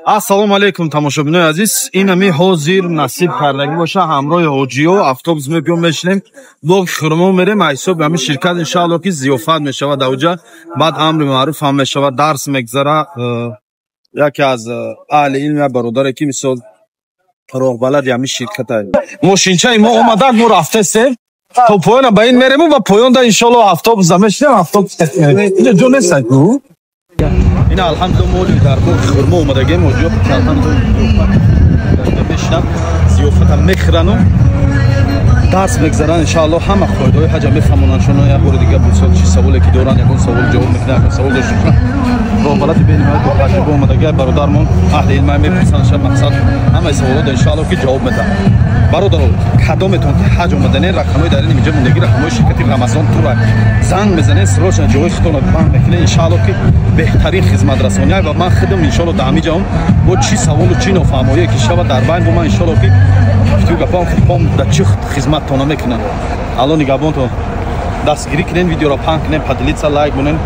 Ассалому алайкум, тамошобинои азиз. Ин ами ҳозир насиб кардагӣ боша, ҳамроҳи ҳоҷиё автобус мебиём, мешинем, боғи хурмо мерем. Ҳисоби ҳами ширкат иншаалло ки зиёфат мешавад дар уҷа, баъд амри маъруф ҳам мешавад, дарс мегзара. Яке аз аҳли илм, як бародаре ки мисол роҳбалади ҳами ширката. Мошинчаи мо омадан, мо рафтесем то поёна, ба ин мерему ва поёнда иншоалло автобуса мешинем. Автобус инҷа ҷо нестад. Ина алҳамдулилла, моли дар боғи хурмо омадагем. Ҳоҷиё алҳамдулилла мешинам, зиёфата мехӯрану дарс мегзаранд. Иншаалло ҳама қоидаҳои ҳаҷа мефаҳмонанд. Чун як бори дига бисёр чи саволе ки доранд, ягон савол ҷавоб мекунанд, ягон савол дошта роҳбалати бениҳоят таҷриба омадагӣ бародармон аҳли илма мепурсанд. Шад мақсад ҳамаи саволот иншаалло ки ҷавоб медиҳанд. Бародаро, кадометон ки ҳаҷ омаданен, рақамҳои дар ин инҷа мондагӣ, рақамҳои ширкати Рамазон Тура, занг мезанед, срочно ҷои худтонро банд мекунед. Иншаалло ки беҳтарин хизматрасония ва ман худам иншоалло дар ҳамиҷаам бо чӣ саволу чӣ нофаҳмоие ки шавад дар байн бо ман, иншоалло ки гапам пом да чӣ хизматтона мекунам. Алло нигаҳбонтон, дастгирӣ кунен, видеоро паҳн кунен, поделиться, лайк монен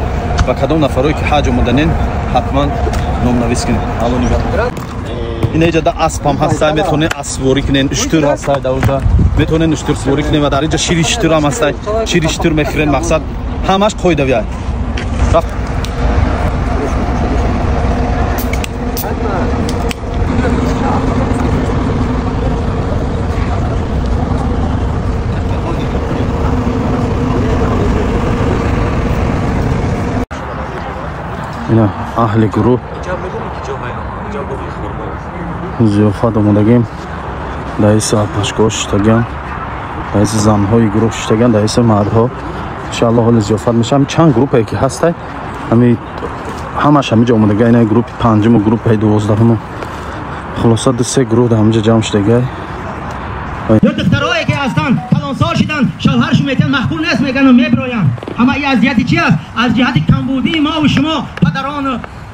ва кадом нафарое ки ҳаҷ омаданен, ҳатман номнавис кунед. Алло нигаҳбон. Ина иҷа да аспам ҳастай, метавонед аспворӣ кунен, уштур ҳастай дар уҷа, метавонед уштурсворӣ кунен ва дар инҷа шири шутурам ҳастай, шири шутур мехӯрен. Мақсад ҳамаш қоидавиай. Ина аҳли гурӯҳ зиёфат омодагем. Даиси апашкоҳ шиштагиам, даиси занҳои гурӯҳ шиштагиам, даиси мардҳо. Иншаалло ҳоли зиёфат мешавам. Чанд группае ки ҳастай, ҳами ҳамаш ҳамиҷа омодага. Ина группи панҷуму группаи 12-уму, хулоса ду се гурӯҳ дар ҳамиҷа ҷамъ шудагиай. Ё духтарое ки ҳастанд, калонсол шиданд, шавҳаршу метиҳанд, маҳкум нест мегану мебироянд. Ҳама и аз ҷиҳати чи аст? Аз ҷиҳати камбудии мову шумо, падарону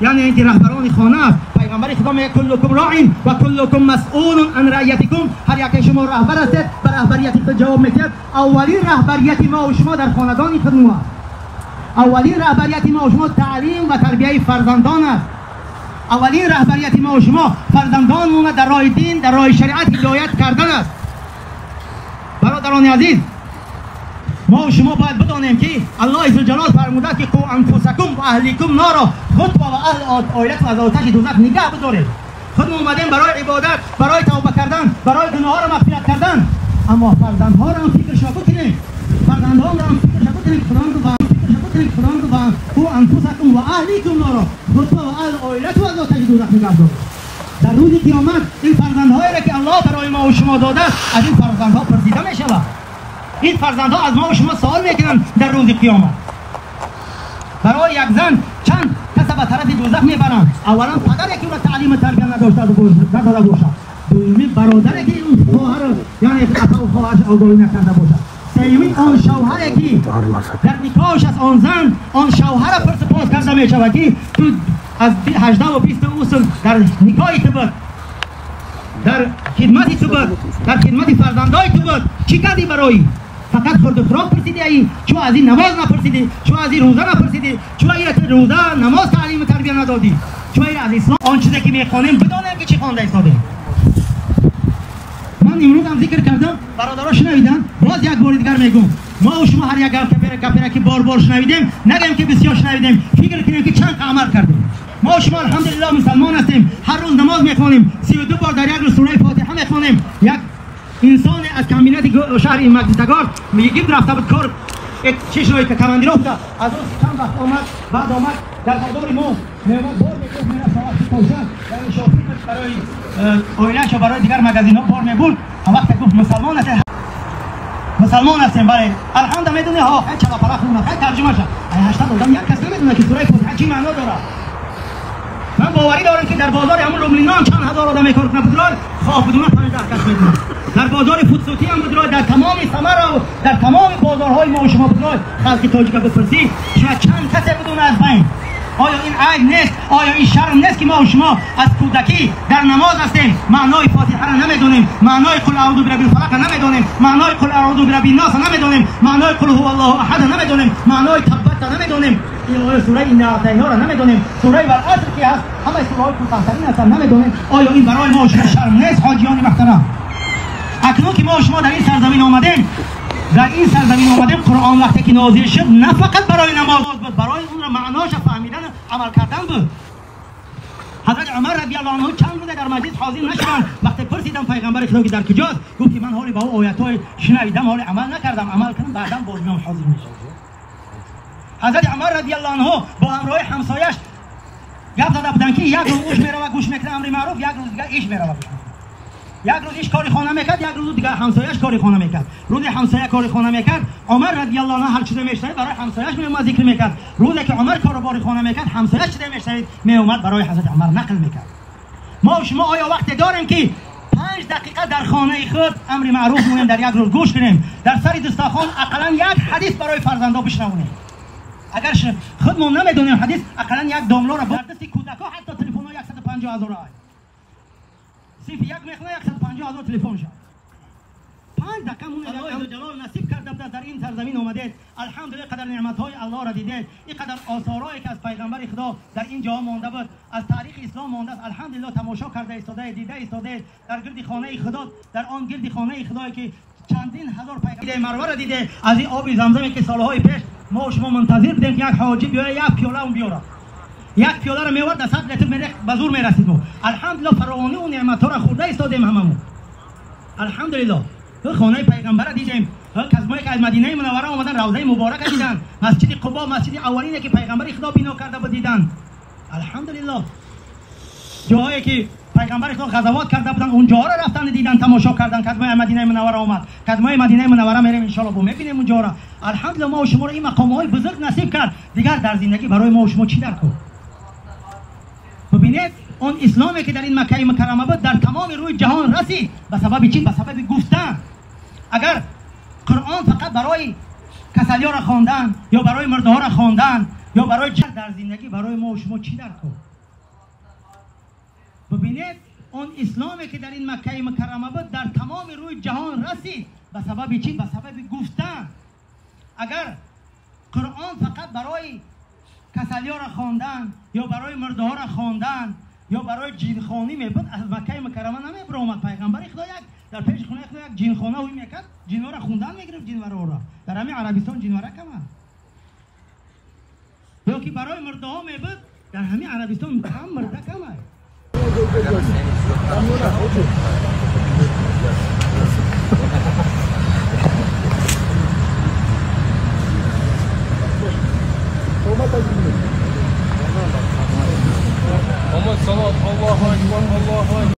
яъне ин ки раҳбарони хона аст. Пайғамбари Худо мегӯяд: куллукум роин ва куллукум масъулун ан раиятикум. Ҳар яке шумо раҳбар ҳастед, ба раҳбарияти худ ҷавоб медиҳад. Аввалин раҳбарияти мову шумо дар хонадони худмо аст. Аввалин раҳбарияти мову шумо таълим ва тарбияи фарзандон аст. Аввалин раҳбарияти мову шумо фарзандонмона дар роҳи дин, дар роҳи шариат ҳидоят кардан аст. Бародарони азиз, мо шумо бояд бидонем ки Аллоҳи зулҷалол фармудааст ки қу анфусакум ва аҳликум норо, худро ва аҳли оилатро аз оташи дӯзах нигаҳ бидоред. Худ омадем барои ибодат, барои тавба кардан, барои гуноҳҳоро мағфират кардан, аммо фарзандҳоро ҳам фикршо бикунем, фарзандонро ҳам фикршо бикунем. Худонд ва фикршо бикунем, Худонд ва қу анфусакум ва аҳликум норо, худро ва аҳли оилатро аз оташи дӯзах нигаҳ доред. Дар рӯзи қиёмат ин фарзандҳоеро ки Аллоҳ барои мо ва шумо додааст, аз ин фарзандҳо пурсида мешавад. Ин фарзандҳо аз мо ва шумо савол мекунанд дар рӯзи қиёмат. Барои як зан чанд каса ба тарафи дӯзах мебаранд. Аввалан падаре ки ӯро таълиму тарбия надода бошад, дуюми бародаре ки хоҳарро, яъне апаву хоҳараш огоҳӣ накарда бошад, сеюмин он шавҳаре ки дар никоҳаш аст он зан, он шавҳара пурсупос карда мешавад ки ту аз 18 20 усл дар никоҳи ту буд, дар хидмати ту буд, дар хидмати фарзандои ту буд, чӣ кардӣ? Барои фақат хурду хӯрок пурсидаӣ, чун аз ин намоз напурсидӣ, чун аз ин рӯза напурсидӣ, чун ира рӯза намоз таълиму тарбия надодӣ, чун ира аз ислом он чизе ки мехонем бидонем ки чӣ хонда истодем. Ман имрӯз ҳам зикр кардам, бародаро шунавиданд, боз як бори дигар мегӯм: мо шумо ҳар як гапера ки бор бор шунавидем, нагӯем ки бисёр шунавидем, фикр кунем ки чанд амал кардем. Мо шумо алҳамдулиллоҳ мусалмон ҳастем, ҳар рӯз намоз мехонем, 32 бор дар як рӯз сураи Фотиҳа мехонем. Як инсоне аз комбинати шаҳри Магнитогор Египт рафта буд, кор чишнои командировка, аз он чанд вақт омад, баъд омад дар бозори мо меомад, бор мекард, мерафт соати тошан, барои шофир, барои оилааш ва барои дигар магазинҳо бор мебурд. Вақте гуфт мусалмон ҳастем, мусалмон ҳастем, бале, алҳамда медони, ҳо хай чалапала хунда, хай тарҷумаша. Ай 80 одам як кас намедонад ки сураи Фотиҳа чӣ маъно дорад. Ман боварӣ дорам ки дар бозори ҳамун Лумлино ҳам чанд ҳазор одам мекор кунад, будрой хоҳ бидуна 15 кас медонад. Дар бозори Фудсутӣ ҳам будрой, дар тамоми Самара, дар тамоми бозорҳои мо шумо будрой, халқи тоҷика бипурсӣ, шояд чанд касе бидуна аз байн. Оё ин айб нест? Оё ин шарм нест ки мо шумо аз кӯдакӣ дар намоз ҳастем, маънои Фотиҳаро намедонем, маънои қул аъузу бираббил фалақа намедонем, маънои қул аъузу бираббин наса намедонем, маънои қул ҳува аллоҳу аҳада намедонем, маънои таббатта намедонем? Оё сураи инна аътайноро намедонем? Сураи вал-аср ки ҳаст, ҳамаи сураҳои кӯтоҳтарин ҳастанд, намедонем. Оё ин барои мо шумо шарм нест, ҳоҷиёни муҳтарам? Акнун ки мо шумо дар ин сарзамин омадем, дар ин сарзамин омадем, Қуръон вақте ки нозил шуд, на фақат барои намоз буд, барои онро маъноша фаҳмидан, амал кардан буд. Ҳазрат Умар радиаллоҳу анҳу чанд рӯза дар маҷлис ҳозир нашуданд. Вақте пурсидам пайғамбари Худо ки дар куҷост, гуфт ки ман ҳоле ба ӯ оятҳои шунавидам, ҳоле амал накардам, амал кунам баъдан боз меом ҳозир мешавам. Ҳазрат Умар радиаллоҳу анҳу бо ҳамроҳи ҳамсояш гап зада буданд ки як рӯз ӯш мерава гӯш мекунад амри маъруф, як рӯз дигар иш мерава гӯш мекунад. Як рӯз иш кори хона мекард, як рӯз дигар ҳамсояш кори хона мекард. Рӯзе ҳамсоя кори хона мекард, Умар радиаллоҳу анҳу ҳар чизе мешунавид барои ҳамсояш меомад зикр мекард. Рӯзе ки Умар кору бори хона мекард, ҳамсояш чизе мешунавид меомад барои ҳазрати Умар нақл мекард. Мо шумо оё вақте дорем ки 5 дақиқа дар хонаи худ амри маъруф муҳим дар як рӯз гӯш кунем, дар сари дастархон ақаллан як ҳадис барои фарзандо бишнавонем? Агар худмон намедонем ҳадис, ақаллан як домлоро дар дасти кӯдакҳо ҳатто телефонҳо 150 ҳазор ай синфи як мехонад 150 ҳазор телефон шад. 5 дақиқа мон Аллоҳи ҷалол насиб карда буд, дар ин сарзамин омадед. Алҳамдулиллоҳ қадар неъматҳои Аллоҳро дидед, ин қадар осорҳое ки аз пайғамбари Худо дар ин ҷо монда буд, аз таърихи ислом мондааст. Алҳамдулиллоҳ тамошо карда истодаед, дида истодаед дар гирди хонаи Худо, дар он гирди хонаи Худое ки чандин ҳазор пайғамбар Марваро диде, аз ин оби замзаме ки солҳои пеш мо шумо мунтазир будем ки як ҳоҷӣ биёяд, як пиёла он биёрад, як пиёларо меовард, дар 100 литр мерехт, ба зур мерасид мо. Алҳамдулиллоҳ фаровонӣ ӯ неъматҳоро хӯрда истодем ҳамамон. Алҳамдулиллоҳ хонаи пайғамбарро дидем, касбое ки аз Мадинаи Мунаввара омадан равзаи муборака диданд, масҷиди Қубо, масҷиди аввалине ки пайғамбари Худо бино карда буд диданд. Алҳамдулиллоҳ ҷоҳое ки пайғамбари Худо ғазавот карда буданд, он ҷоҳоро рафтанд дидан, тамошо карданд. Кадмои Мадинаи Мунаввара омад, кадмои Мадинаи Мунаввара мерем иншоаллоҳ, бо мебинем он ҷоҳоро. Алҳамдулиллоҳ мо шуморо ин мақомҳои бузург насиб кард. Дигар дар зиндагӣ барои мо шумо чӣ дар кор? Бибинед он исломе ки дар ин Маккаи Мукаррама буд дар тамоми рӯи ҷаҳон расид. Ба сабаби чӣ? Ба сабаби гуфтан. Агар Қуръон фақат барои касалиёро хондан ё барои мурдаҳоро хондан ё барои дар зиндагӣ барои мо шумо чӣ дар кор? Бибинед он исломе ки дар ин Маккаи Мукаррама буд дар тамоми рӯи ҷаҳон расид. Ба сабаби чӣ? Ба сабаби гуфтан. Агар Қуръон фақат барои касалиёро хондан ё барои мурдаҳоро хондан ё барои ҷинхонӣ мебуд, аз Маккаи Мукаррама намебаромад. Пайғамбари Худо як дар пеши хонаи Худо як ҷинхона ҳуй мекард, ҷинҳоро хундан мегирифт, ҷинвароро. Дар ҳамин Арабистон ҷинвара каманд. Ё ки барои мурдаҳо мебуд, дар ҳамин Арабистон кам мурда камай. Muhammad sallallahu Allahu Akbar, Allahu Akbar.